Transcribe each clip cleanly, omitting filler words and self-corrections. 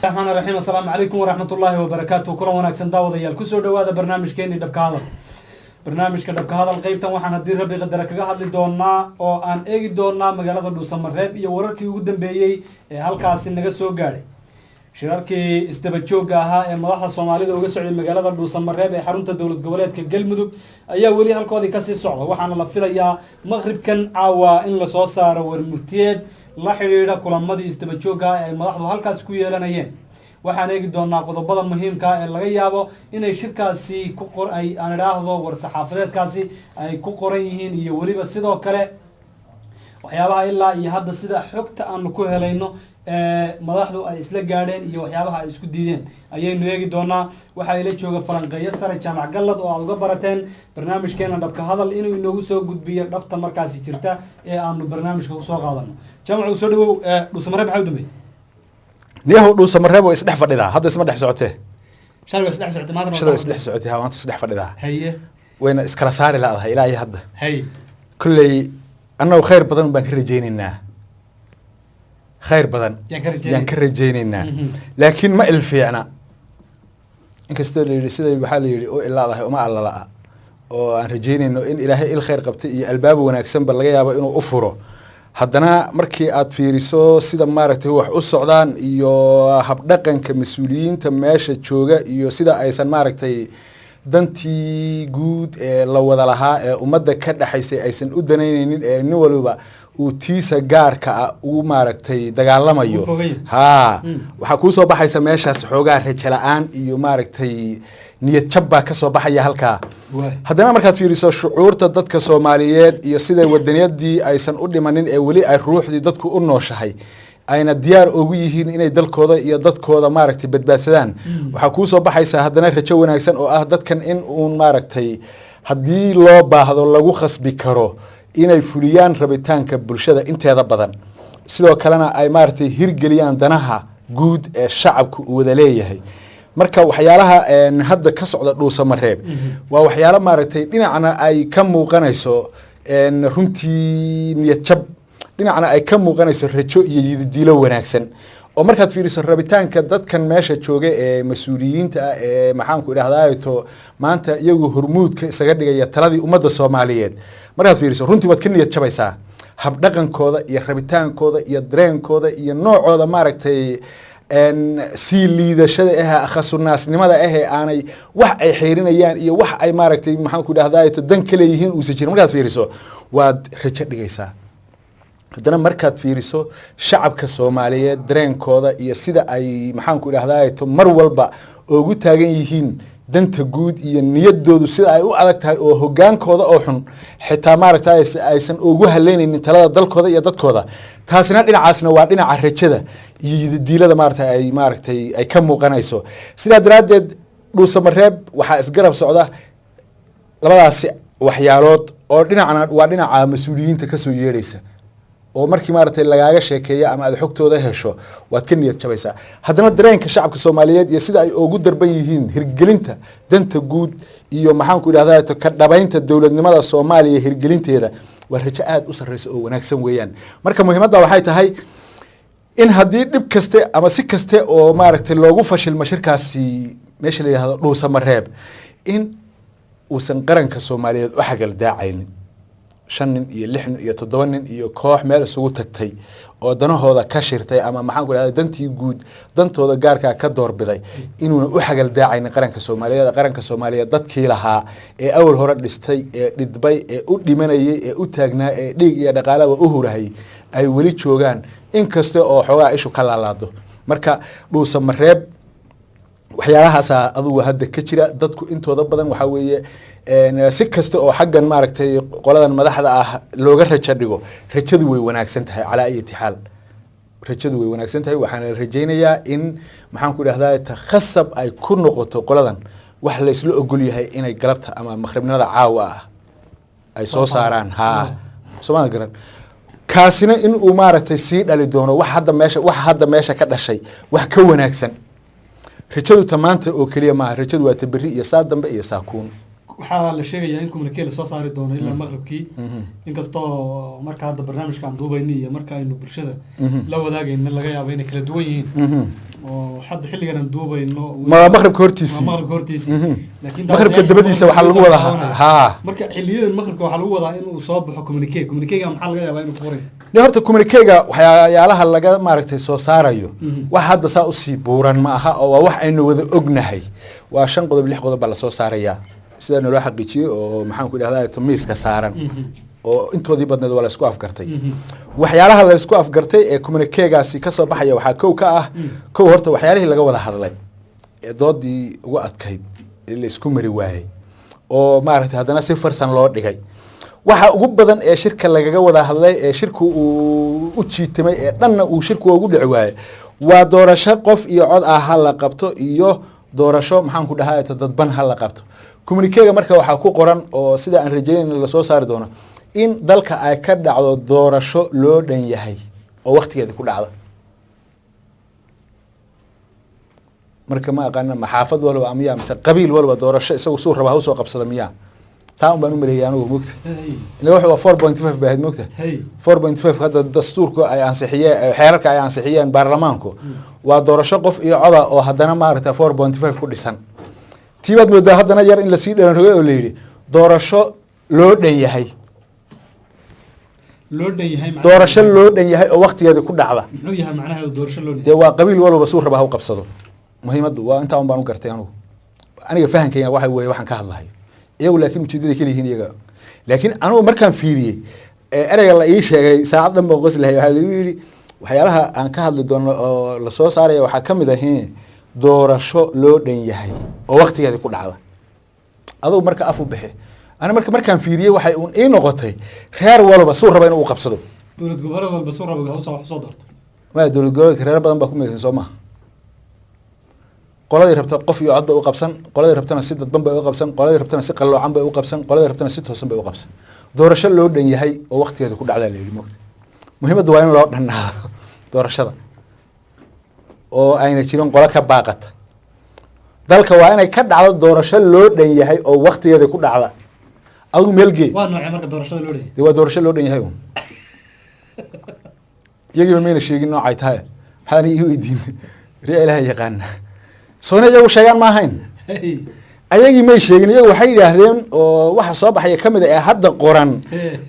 Raxmaan raxiim. Assalaamu calaykum waraxmatullaahi wabarakaatu. Kulan wanaagsan, daawadayaal. Kusoo dhawaada barnaamijkeenii Dhabka Hadal. Barnaamijka Dhabka Hadal qeybtan waxaan, haddii Rabbi qadara, kaga hadli doonaa oo aan eegi doonaa magaalada Dhuusamareeb iyo wararkii ugu dambeeyey ee halkaasi naga soo gaadhay. Shirarkii isdaba joogga ahaa ee madaxda Soomaalida uga socday magaalada Dhuusamareeb ee xarunta dowlad goboleedka Galmudug ayaa weli halkoodii kasii socda, waxaana la filayaa maqribkan caawa in lasoo saaro warmurtiyeed la xidhiidha kulamadii isdaba joogga ah ee ay madaxdu halkaasi ku yeelanayeen. Waxaan eegi doonaa qodobada muhiimka ah ee laga yaabo inay shirkaasi ku qor ay aan idhaahdo war-saxaafadeedkaasi ay ku qoran yihiin, iyo weliba sidoo kale waxyaabaha ilaa iyo hadda sida xogta aanu ku helayno ee madaxdu ay isla gaadheen iyo waxyaabaha ay isku diideen ayaynu eegi doonaa. Waxaa ila jooga falanqeeyo sare Jaamac Gallad, oo aad uga barateen barnaamijkeena Dhabka Hadal inuu inoogu soo gudbiyo dhabta markaasi jirta ee aanu barnaamijka kusoo qaadano. Jaamac, soo dhawow. Dhuusamareeb maxaa u dambeeyey? Niyahow, Dhuusamareeb way isdhex fadhidaa hadda, isma dhex socotee. Shalay waa isdhex socotay, maantana shalay way isdhex socotay, ha, maanta isdhex fadhidaa. Wayna iskala saari laadahay ilaa iyo hadda. Kolley annagu khayr badan baan ka rajaynaynaa, khayr badan yaan ka rajaynaya. Yaan ka rajaynaynaa. Laakiin ma il fiicna, inkastoo la yidhi siday waxaa la yidhi u ilaadahay uma allala-a, oo aan rajaynayno in Ilaahay il khayr qabtay iyo albaab wanaagsanba laga yaabo inuu u furo. Haddana markii aad fiiriso sida maaragtay wax u socdaan iyo habdhaqanka mas-uuliyiinta meesha jooga iyo sida aysan maaragtay dantii guud ee la wada lahaa ee ummadda ka dhexaysay aysan u danaynaynin, ee nin waliba uu tiisa gaarka ah uu maaragtay dagaalamayo, uu fogay. Haa, waxaa kuu soo baxaysa meeshaas xoogaa rajo la-aan iyo maaragtay niyad jab baa kasoo baxaya halkaa. Haddana markaad fiiriso shucuurta dadka Soomaaliyeed iyo sida wadaniyadii aysan u dhimanin ee weli ay ruuxdii dadku u nooshahay, ayna diyaar ugu yihiin inay dalkooda iyo dadkooda maaragtay badbaadsadaan, waxaa kuu soo baxaysa haddana rajo wanaagsan oo ah dadkan in uun maaragtay haddii loo baahdo lagu khasbi karo inay fuliyaan rabitaanka bulshada inteeda badan, sidoo kalena ay maaragtay hirgeliyaan danaha guud ee shacabku uu wada leeyahay. Marka waxyaalaha hadda ka socda Dhuusamareeb waa waxyaalo maaragtay dhinacna ay ka muuqanayso runtii niyad jab, dhinacna ay ka muuqanayso rajo iyo yididiilo wanaagsan. Oo markaad fiiriso rabitaanka dadkan meesha jooga ee mas-uuliyiinta ah ee maxaanku idhahdaa maanta iyagu hormuudka isaga dhigaya taladii ummadda Soomaaliyeed, markaad fiiriso runtii waad ka niyad jabaysaa habdhaqankooda iyo rabitaankooda iyo dareenkooda iyo noocooda maaragtay sii liidashada ah, akhasunaasnimada ah ee aanay wax ay xeerinayaan iyo wax ay maaragtay maxaanku idhahdaa dan ka leeyihiin uusan jirin. Markaad fiiriso waad rajo dhigaysaa. Haddana markaad fiiriso shacabka Soomaaliyeed dareenkooda iyo sida ay maxaanku idhahdaa mar walba ugu taagan yihiin danta guud iyo niyadoodu sida ay u adag tahay, oo hogaankooda oo xun xitaa maaragta aysan ugu haleynaynin talada dalkooda iyo dadkooda, taasina dhinacaasna waa dhinaca rajada iyo yididiilada maaragta ay maaragtay ay ka muuqanayso. Sidaa daraaddeed Dhuusamareeb waxaa isgarab socda labadaasi waxyaalood, oo dhinacna waa dhinaca mas-uuliyiinta kasoo yeedhaysa, oo markii maaragtay lagaaga sheekeeyo ama aad xogtooda hesho waad ka niyad jabaysaa. Haddana dareenka shacabka Soomaaliyeed iyo sida ay ugu darban yihiin hirgelinta danta guud iyo maxaanku idhahdaa ka dhabaynta dowladnimada Soomaaliya hirgelinteeda waa rajo aada u sarreysa oo wanaagsan weeyaan. Marka muhiimadda waxay tahay in haddii dhib kaste ama si kaste oo maaragtay loogu fashilmo shirkaasi meesha la yidhahdo Dhuusamareeb, in uusan qaranka Soomaaliyeed u xagal daacaynin shan nin iyo lix nin iyo toddoba nin iyo koox meel isugu tagtay oo danahooda ka shirtay ama maxaan ku idhahda dantii guud dantooda gaarkaa ka doorbiday, inuuna u xagal daacaynin qaranka Soomaaliyeed. Qaranka Soomaaliyeed dadkii lahaa ee awal hore dhistay ee dhidbay ee u dhimanayay ee u taagnaa ee dhiig iyo dhaqaalaba u hurahayay ay weli joogaan, inkasta oo xoogaa ishu ka laalaado. Marka Dhuusamareeb waxyaalahaasaa adugu hadda ka jira. Dadku intooda badan waxaa weeye si kasta oo xaggan maaragtay qoladan madaxda ah looga rajo dhigo, rajadu way wanaagsan tahay. Calaa ayati xaal rajadu way wanaagsan tahay, waxaana la rajaynayaa in maxaan ku idhahdaa takhasab ay ku noqoto qoladan wax la isla ogol yahay inay galabta ama maqribnimada caawa ah ay soo saaraan. Haa, sooma garan? Kaasina in uu maaragtay sii dhali doono wax hadda meesha ka dhashay wax ka wanaagsan. Rajadu ta maanta oo keliya maaha, rajadu waa ta berri iyo saa dambe iyo saakuun. Waxaa la sheegayaa in communique lasoo saari doono ilaa maqribkii, inkastoo marka hadda barnaamijka aan duubayna iyo marka aynu bulshada la wadaagayna laga yaabo inay kala duwan yihiin, oo hadda xilligan aan duubayno Ma maqribka hortiisii. Waa maqribka hortiisii. Laakiin maqribka daawadayaasha dabadiisa waxaa lagu wadaa daawanaya. Marka xiliyadan maqribka waxaa lagu wadaa inuu soo baxo communique. Communiquega maxaa laga yaabaa inuu ku qoray? Ne horta communiquega waxyaalaha laga maaragtay soo saarayo, wax hadda saa usii buuran ma aha, oo waa wax aynu wada ognahay. Waa shan qodob, lix qodob baa lasoo saarayaa sidaa naloo xaqiijiyey, oo maxaan ku idhahdaa, miiska saaran oo intoodii badneed waa laysku afgartay. Waxyaalaha laysku afgartay ee communiquegaasi kasoo baxaya waxaa kow ka ah, kow horta waxyaalihii laga wada hadlay ee doodii ugu adkayd ee laysku mari waayey, oo maaragtay haddana si farsan loo dhigay. Waxa ugu badan ee shirka lagaga wada hadlay ee shirku uu u jiitamay ee dhanna uu shirku ugu dhici waayey waa doorasho qof iyo cod ah ha la qabto iyo doorasho, maxaan ku dhahaa, dadban ha la qabto. Communiquega marka waxaa ku qoran, oo sida aan rajeynayna lasoo saari doono, in dalka ay ka dhacdo doorasho loo dhan yahay oo waktigeeda ku dhacda. Marka ma aqaana, ma xaafad walba miyaa mise qabiil walba doorasho isagu suu raba ha usoo qabsada miyaa? Taa un baan u maleeyay anigu, mogta. Ila wuxuu waa 4.5 bay ahayd, mogta. 4.5 hadda dastuurku ay ansixiyeen, xeerarka ay ansixiyeen baarlamaanku waa doorasho qof iyo coda, oo haddana maaragta 4.5 ku dhisan. Tii baad moodaa haddana yar in lasii dhelan rogay oo la yidhi doorasho loo dhan yahay. Loo dhan yahay Doorasho loo dhan yahay oo waktigeeda ku dhacda. Muxuu yahay macnaheedu doorasho loo dhan? Dee waa qabiil walba suu raba ha u qabsado. Muhiimaddu waa intaa un baan u gartay anigu. Aniga fahankayga waxa weeye waxaan ka hadlahayo iyagu, laakiin ujeedaday kaliyihiin iyaga. Laakiin anigu markaan fiiriyey ereyga la ii sheegay, saacad dhan baan qoslahay. Waxaa lagu yidhi waxyaalaha aan ka hadli doono oo lasoo saaraya waxaa ka mid ahi doorasho loo dhan yahay oo waktigeeda ku dhacda. Adugu marka af u bixi. Ani marka markaan fiiriyey, waxay uun ii noqotay reer walba suu raba inuu u qabsado. Dowlad goboleed walba suu raba ha usoo wax usoo doorto. Ma dowlad goboleedka reer badan baa ku midaysan, soo maha? Qoladii rabta qof iyo cod bay u qabsan, qoladii rabtana si dadban bay u qabsan, qoladii rabtana si qalloocan bay u qabsan, qoladii rabtana si toosan bay u qabsan. Doorasho loo dhan yahay oo waktigeeda ku dhacdaa la yidhi, mogta. Muhiimadda waa in loo dhannaado doorashada oo ayna jirin qolo ka baaqata. Dalka waa inay ka dhacdo doorasho loo dhan yahay oo waktigeeda ku dhacda. Adigu meel gee. Waa noocee marka doorashada loo dhan yahay? Dee waa doorasho loo dhan yahay un. Iyagiiba mayna sheegin noocay tahay. Maxaan ii weydiin? Riya Ilaahay yaqaana. Soo ina iyagu sheegaan ma ahayn. Ayagii may sheegin. Iyagu waxay yidhaahdeen, oo waxa soo baxaya kamid a ee hadda qoran,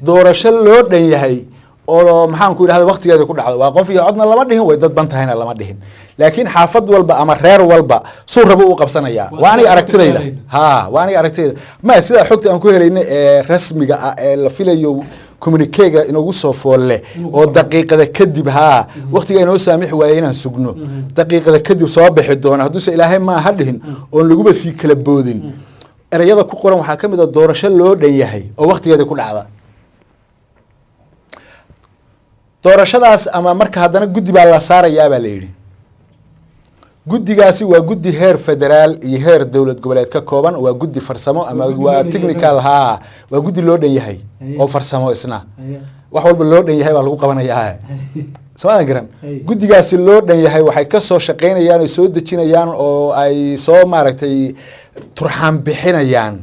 doorasho loo dhan yahay oo, maxaan ku idhahda, waktigeeda ku dhacdo. Waa qof iyo codna lama dhihin, way dadban tahayna lama dhihin, laakiin xaafad walba ama reer walba suu rabo u qabsanayaa. Waa Waa aniga sida aragtidayda. xogta ku helayna. Ha, waa aniga aragtidayda. Ma sida xogta aan ku helayna ee rasmiga ah ee la filayo communiquega inoogu soo foolle Inuu ku oo qormo. daqiiqada kadib, haa, waqtiga inoo saamixi waaye inaan sugno, daqiiqada kadib soo bixi doona, hadduuse Ilaahay maaha dhihin oon laguba sii kala boodin. Ereyada ku qoran waxaa ka mid a doorasho loo dhan yahay oo waqtigeeda ku dhacda. Doorashadaas ama marka haddana guddi baa la saarayaa baa la yidhi. Guddigaasi waa guddi heer federaal iyo heer dowlad goboleed ka kooban. Waa guddi farsamo ama Waa guddi waa loo dhan yahay. technical. Haa, waa guddi loo dhan yahay oo farsamo isna. Wax walba loo dhan yahay baa lagu qabanayaa, soo maadan garan? Guddigaasi loo dhan yahay waxay ka soo shaqaynayaan oy soo dejinayaan oo ay soo maaragtay turxaan bixinayaan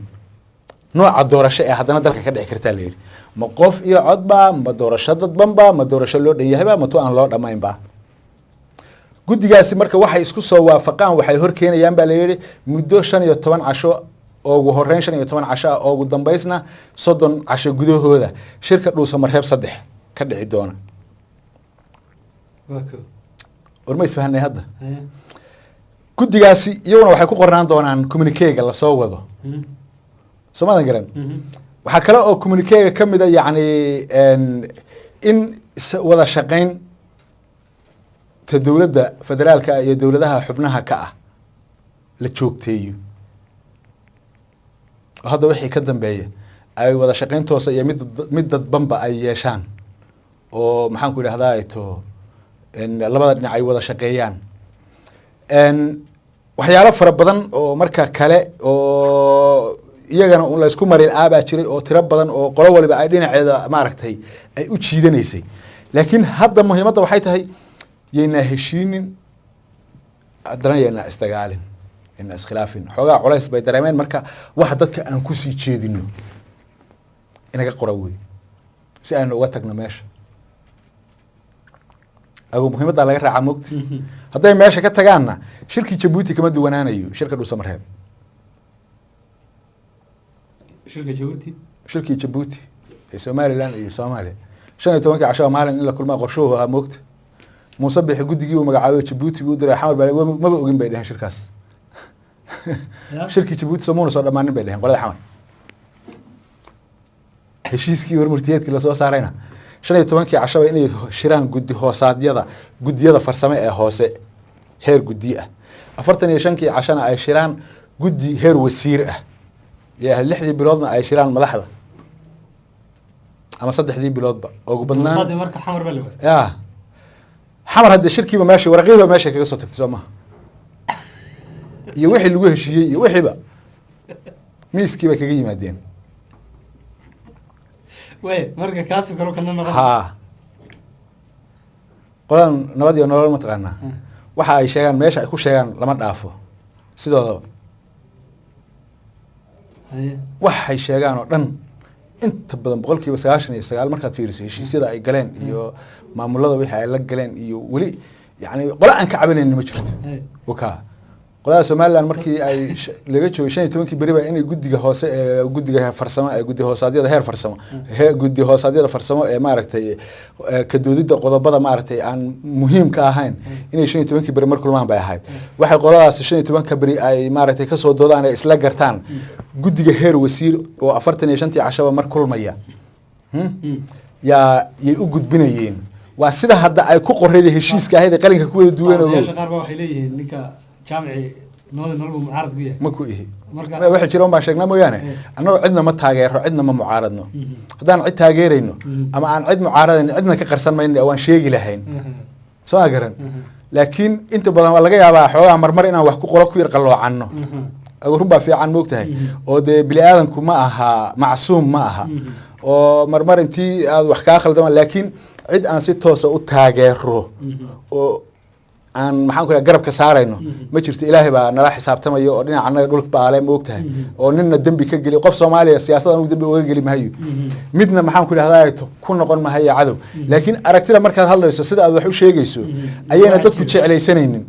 nooca doorasho ee haddana dalka ka dhici kartaa la yidhi. Ma qof iyo codba, ma doorasho dadbanba, ma doorasho loo dhan yahayba, ma tu aan loo dhammaynba? Guddigaasi marka waxay isku soo waafaqaan waxay hor keenayaan baa la yidhi muddo 15 casho oo ugu horeyn, 15 casho ah oo ugu dambaysna 30 casho gudahooda, shirka Dhuusamareeb 3 ka dhici doona. Waa ko. War ma isfahanay hadda? Guddigaasi iyaguna waxay ku qornaan doonaan communiquega lasoo wado. Soo maadan garan? Waxaa kale oo communiquega ka mid a, yacni, in wada shaqayn ta dowladda federaalka iyo dowladaha xubnaha ka ah la joogteeyo, oo hadda wixii ka dambeeya ay wada shaqayn toosa iyo mid dadbanba ay yeeshaan, oo maxaan ku idhahdaa, to labada dhinac ay wada shaqeeyaan. Waxyaalo fara badan oo marka kale oo iyagana un laysku marin aabaa jiray, oo tiro badan, oo qolo waliba ay dhinaceeda maaragtay ay u jiidanaysay. Laakiin hadda muhiimadda waxay tahay yaynaa heshiinin, haddana yaynaa isdagaalin, yaynaa isdagaalin. Ina iskhilaafin xoogaa culays bay dareemeen. Marka waxa dadka aan kusii jeedino inaga qora wey, si aynu uga tagno meesha. Ago muhiimaddaa laga raacaa mogta. Hadday meesha ka tagaanna, shirkii Jabuuti kama duwanaanayo shirka Dhuusamareeb. Shirka Jabuuti? Shirkii Jabuuti ee Somaliland iyo Soomaaliya, 15-kii cashaba maalin in la kulmaa qorshuhu ahaa moogta. Muuse Bixi guddigii uu magacaabay Jabuuti buu u diray Xamar, baa maba ogin bay dheheen shirkaas. Shirkii Jabuuti somuuna soo dhammaanin bay dheheen qolada Xamar. Heshiiskii warmurtiyeedkii lasoo saarayna, 15-kii cashaba inay shiraan guddi hoosaadyada, guddiyada farsame ee hoose, heer guddi ah, 45-kii cashana ay shiraan guddi heer wasiir ah, yaa 6-dii biloodna ay shiraan madaxda ama 3-dii biloodba ugu badnaan. Saadi marka Xamar baa la waayay. Ya Xamar haddee shirkiiba meesha, waraqihiiba meesha kaga soo tagtay, soo maha? Iyo wixii lagu heshiiyey iyo wixiiba miiskii bay kaga yimaadeen. Way marka kaasu kalo kana noqon. Haa, qoladan Nabad iyo Nolol mataqaanaa, waxa ay sheegaan meesha ay ku sheegaan lama dhaafo sidoodaba. Waxay sheegaan oo dhan inta badan 99% markaad fiiriso heshiisyada ay galeen iyo maamulada wixii ay la galeen iyo weli yani qole aan ka cabanaynin ma jirto. Waka qolada Somaliland markii ay laga joogay 15-kii beri ba inay guddiga hoose ee guddiga farsamo ee guddi hoosaadyada heer farsamo, guddi hoosaadyada farsamo ee maaragtay ka doodidda qodobada maaragtay aan muhiimka ahayn inay 15-kii beri mar kulmaan bay ahayd. Waxay qoladaasi 15-ka beri ay maaragtay kasoo doodaan ay isla gartaan, guddiga heer wasiir oo 45-tii cashaba mar kulmaya, yaa yay u gudbinayeen. Waa sida hadda ay ku qorayda heshiiska ahayd ee qalinka ku wada duwan. Odayaasha qaar ba waxay leeyihiin ninka Jaamici Nabada Nolol buu mucaarad ku yahay. Ma ku ihi. Marka waxay jira un baan sheegnaa mooyaane. Annagoo cidna ma taageero, cidna ma mucaaradno. Haddaan cid taageerayno ama aan cid mucaaradayno, cidna ka qarsan mayno, waan sheegi lahayn, soo ma garan? Laakiin inta badan waa laga yaabaa xoogaa marmar inaan wax ku qolo ku yar qalloocanno. Run baa fiican moogtahay, oo dee bini aadanku ma aha macsuum, ma aha, oo marmar intii aad wax kaa khaldamaan. Laakiin cid aan si toosa u taageero oo aan maxaan ku dhaha garabka saarayno ma jirto. Ilaahay baa nala xisaabtamayo oo dhinaca annaga dhulka baale moogtahay, oo ninna dembi ka geli qof Soomaaliya siyaasad anugu dembi uga geli mahayo, midna maxaan ku idhahdaa ku noqon mahayo cadow. Laakiin aragtida markaad hadlayso, sida aad wax u sheegayso ayayna dadku jeclaysanaynin.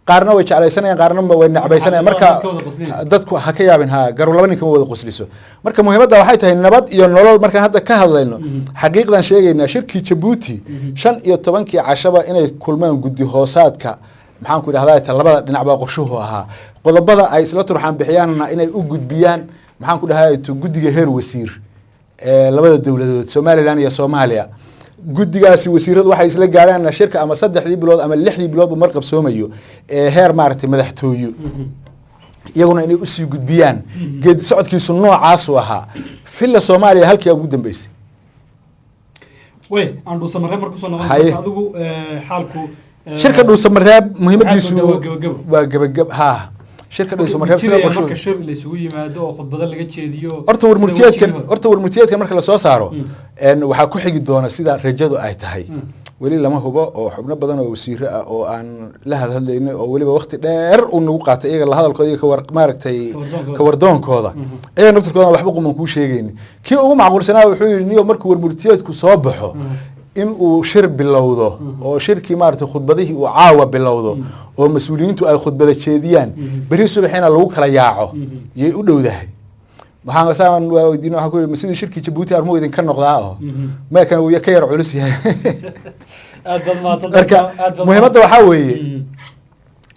Qaarna way jeclaysanayaan, qaarna way necbaysanayaan. Marka Ka wada qoslin. dadku ha ka yaabin, ha garu laba nin kama wada qosliso. Marka muhiimadda waxay tahay Nabad iyo Nolol markaan hadda ka hadlayno, xaqiiqdan sheegaynaa, shirkii Jabuuti 15-kii cashaba inay kulmaan guddi hoosaadka maxaan ku idhahdaa ta labada dhinac baa qorshuhu ahaa. Qodobada ay isla turxaan bixiyaanna inay u gudbiyaan maxaan ku dhahay guddiga heer wasiir ee labada dowladood, Somaliland iyo Soomaaliya. Guddigaasi wasiiradu waxay isla gaadhaan shirka ama 3-dii bilood ama 6-dii biloodba mar qabsoomayo ee heer maaragtay madaxtooyo, iyaguna inay usii gudbiyaan. Geedi socodkiisu noocaasu ahaa. Villa Soomaaliya halkii ugu dambeysay. Way aan Dhuusamareeb mar kusoo noqon. Haye. Marka adigu xaalku Shirka Dhuusamareeb muhiimadiisu waxaad moodaa waa gabagabo. Waa gabagab ha. Shirka Dhuusamareeb sida jiraya qorshuhu marka shir la isugu yimaado oo khudbado laga jeediyo horta sida warmurtiyeedkan wejigii hore. Horta warmurtiyeedkan marka lasoo saaro, waxaa ku xigi doona sida rajadu ay tahay, weli lama hubo, oo xubno badan oo wasiiro ah oo aan la hadhadlaynay oo weliba waqti dheer uu nagu qaatay iyaga la hadalkooda iyo kawar maaragtay Kawardoonkooda. Kawardoonkooda iyaga naftirkooda waxba quman kuu sheegaynin. Kii ugu macquulsanaa wuxuu yidhi, niyo markuu warmurtiyeedku soo baxo in uu shir bilowdo, oo shirkii maaragtay khudbadihii uu caawa bilowdo, oo mas-uuliyiintu ay khudbada jeediyaan, berri subaxiina lagu kala yaaco yay u dhowdahay. Waxaan saan waa weydiin, waxaan ku yidhi, ma sidii shirkii Jabuuti armuu idinka noqdaa oo meekan uu ka yar culus yahay? Aad baad mahadsan. Marka aad baad muhiimadda waxaa weeye,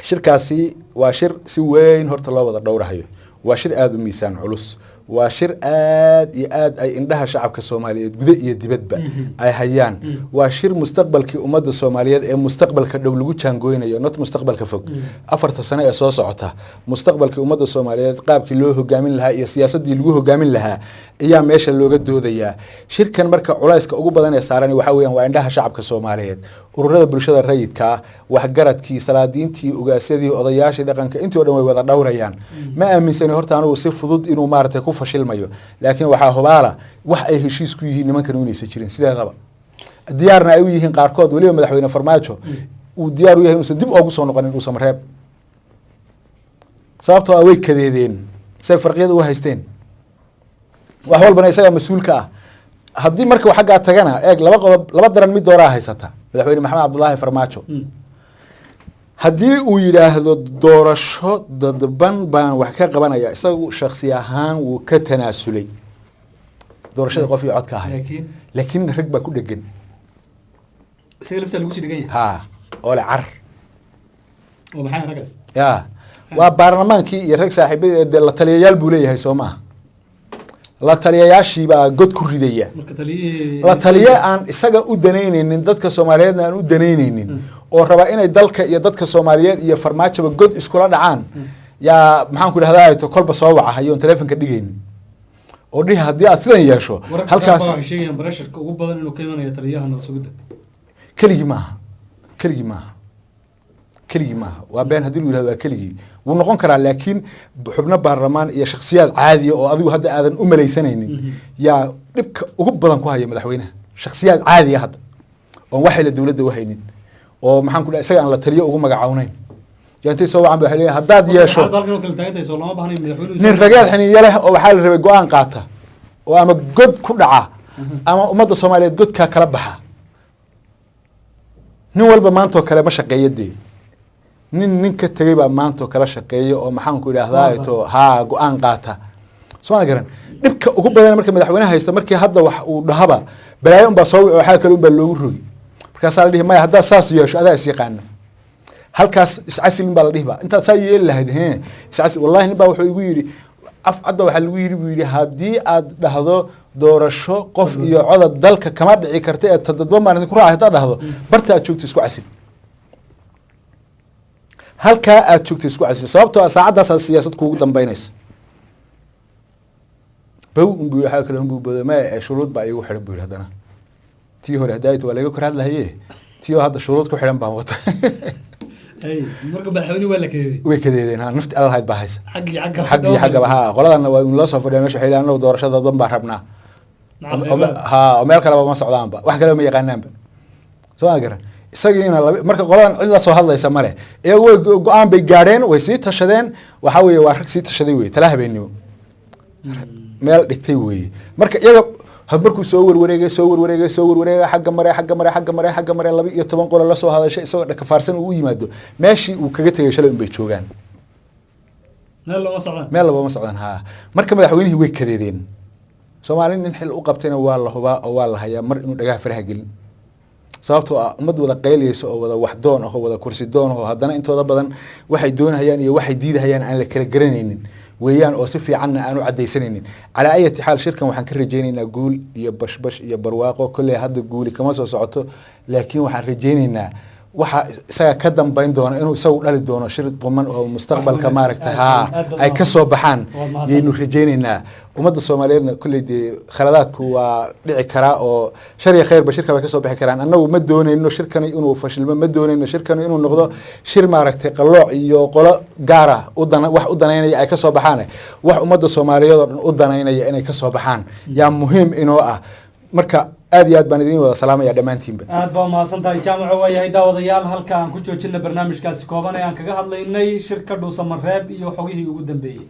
shirkaasi waa shir si weyn horta loo wada dhowrahayo, waa shir aada u miisaan culus, waa shir aad iyo aad ay indhaha shacabka Soomaaliyeed gude iyo dibadba ay hayaan, waa shir mustaqbalkii ummadda Soomaaliyeed ee mustaqbalka dhow lagu jaangooynayo, not mustaqbalka fog, 4-ta sano ee soo socota. Mustaqbalkii ummadda Soomaaliyeed qaabkii loo hogaamin lahaa iyo siyaasaddii lagu hogaamin lahaa ayaa meesha looga doodayaa shirkan. Marka culayska ugu badan ee saaran waxaa weeyaan waa indhaha shacabka Soomaaliyeed, ururada bulshada rayidka ah, waxgaradkii, salaadiintii, ugaasyadii, odayaashii dhaqanka, intii o dhan way wada dhowrayaan. Ma aaminsani horta anigu si fudud inuu maaragtay ku fashilmayo, laakiin waxaa hubaala wax ay heshiis ku yihiin nimankan inaysan jirin sideedaba, diyaarna ay u yihiin qaarkood. Weliba madaxweyne Farmaajo uu diyaar u yahay inuusan dib oogu soo noqonin Dhuusamareeb. Sababtoo ah way kadeedeen say farqiyada u haysteen, wax walbana isagaa mas-uulka ah. Haddii marka uu xaggaa tagana, eeg, laba qodob, laba daran mid dooraa haysata Madaxweyne Maxamed Cabdulaahi Farmaajo. Haddii uu yidhaahdo doorasho dadban baan wax ka qabanaya, isagu shaksi ahaan wuu ka tanaasulay doorashada qof iyo codka ahay. Laakiin Laakiin rag baa ku dhegan. Isaga laftaa lagu sii dhegan yahay. Ha, oo le car. Oo maxay raggaas? Ya, waa baarlamaankii iyo rag saaxiibadii dee la taliyayaal buu leeyahay, soo maaha? La taliyayaashiibaa god ku ridaya. Marka taliyihii La taliye aan isaga u danaynaynin, dadka Soomaaliyeedna aan u danaynaynin, oo raba inay dalka iyo dadka Soomaaliyeed iyo Farmaajoba god iskula dhacaan, yaa, maxaan ku idhahdaa, to kolba soo waca hayoon telefonka dhigaynin oo dhihi haddii aad sidan yeesho. Wararka halkaas qaar baa waxay sheegayaan pressureka ugu badan inuu ka imanayo taliyaha nabad sugidda. Keligii maaha, keligii maaha, keligii maaha. Waa been haddii lu yihahdo waa keligii. Wuu noqon karaa, laakiin xubno baarlamaan iyo shakhsiyaad caadiya oo adigu hadda aadan u malaysanaynin yaa dhibka ugu badan ku haya madaxweynaha. Shakhsiyaad caadiya hadda oon waxayla dowladda u haynin oo, maxaan ku dhahay, isaga aan la taliyo ugu magacawnayn yaa intay soo wacan ba waxay leeyihin haddaad yeesho. Xaaladda halkan oo kale taagan tahay, soo lama baahnayn madaxweynuhu Nin rageed xiniyo leh oo waxaa la rabay go-aan qaata oo ama god ku dhaca ama ummadda Soomaaliyeed godkaa kala baxa. Nin walba maantoo kale ma shaqeeyo dee. Nin ka tegey baa maantoo kala shaqeeya oo, maxaan ku idhahdaa, to haa go-aan qaata. Soo garan dhibka ugu badan marka madaxweynaha haysta, markii hadda wax uu dhahaba balaayo unbaa soo wici, waxaa kale unbaa loogu rogi. Markaasaa la dhihi, maya, haddaad saas yeesho adaa is yaqaana, halkaas iscasilin baa la dhihi ba intaad saa yeeli lahayd. He, iscasil. Wallahi, nin baa wuxuu igu yidhi af cadda, waxaa lagu yidhi, buu yidhi, haddii aad dhahdo doorasho qof iyo codad dalka kama dhici karta ee tadadban baan idinku raacay, haddaad dhahdo, barta aad joogto isku casil, halkaa aad joogto isku casil, sababtoo ah saacaddaasaa siyaasad kuugu dambeynaysa. Bow unbuu yidhi, waxaa kale unbuu bodo, maya ee shuruud baa iigu xidhan, buu yidhi. Haddana tii hore haddaayta waa laga kor hadlahaye, tii oo hadda shuruud ku xidhan baan wata. Hey, marka madaxweynuhu waa la kadeeday. Way kadeedeen, ha, nafti alla lahayd baa haysa. Xaggii xagga. Xaggii xaggaba ha, qoladana waa in loo soo fadhiya mesha. Waxay leeyihin, anagu doorashada dadban baan rabnaa. Ha, oo meel kaleba ma socdaanba, wax kaleba ma yaqaanaanba, soo ma garan? Isagiina laba marka qoladan cid la soo hadlaysa male, iyagu way go-aan bay gaadheen, way sii tashadeen. Waxaa weeye waa rag sii tashaday wey, tala habeennimo meel dhigtay weeye. Marka iyaga markuu soo warwareegay, soo warwareegay, soo warwareegay, xagga mare, xagga mare, xagga mare, xagga mare, 12 qolo la soo hadashay, isagoo dhakafaarsan uu u yimaado, meeshii uu kaga tegay shalay unbay joogaan. Meel looma socdaan. Meel labama socdaan, ha. Marka madaxweynihii way kadeedeen. Soomaali nin xil u qabtayna waa la hubaa oo waa la hayaa mar inuu dhagaha faraha gelin, sababtoo ah ummad wada qayliyeysa oo wada waxdoon ah oo wada kursi doon ah oo haddana intooda badan waxay doonahayaan iyo waxay diidahayaan aan la kala garanaynin weeyaan, oo si fiicanna aan u cadaysanaynin. Calaa ayati xaal, shirkan waxaan ka rajaynaynaa guul iyo bashbash iyo barwaaqo. Kolley hadda guuli kama soo socoto, laakiin waxaan rajaynaynaa waxa isaga ka dambayn doona inuu isagu dhali doono shir quman oo mustaqbalka, maaragtay, haa, ay ka soo baxaan yaynu rajaynaynaa. Ummadda Soomaaliyeedna kolley dee khaladaadku waa dhici karaa oo shar iyo khayrba shirka bay kasoo bixi karaan. Annagu ma doonayno shirkani inuu fashilmo, ma doonayno shirkani inuu noqdo shir, maaragtay, qallooc iyo qolo gaara udana wax u danaynaya ay kasoo baxaan. Wax ummadda Soomaaliyeed oo dhan u danaynaya inay kasoo baxaan yaa muhiim inoo ah. Marka aad iyo aad baan idin wada salaamaya dhammaantiinba. Aad baa umahadsan tahay, Jaamaco. Waa yahay, daawadayaal, halka aan ku joojina barnaamijkaasi kooban ee aan kaga hadlaynay shirka Dhuusamareeb iyo xogihii ugu dambeeyey.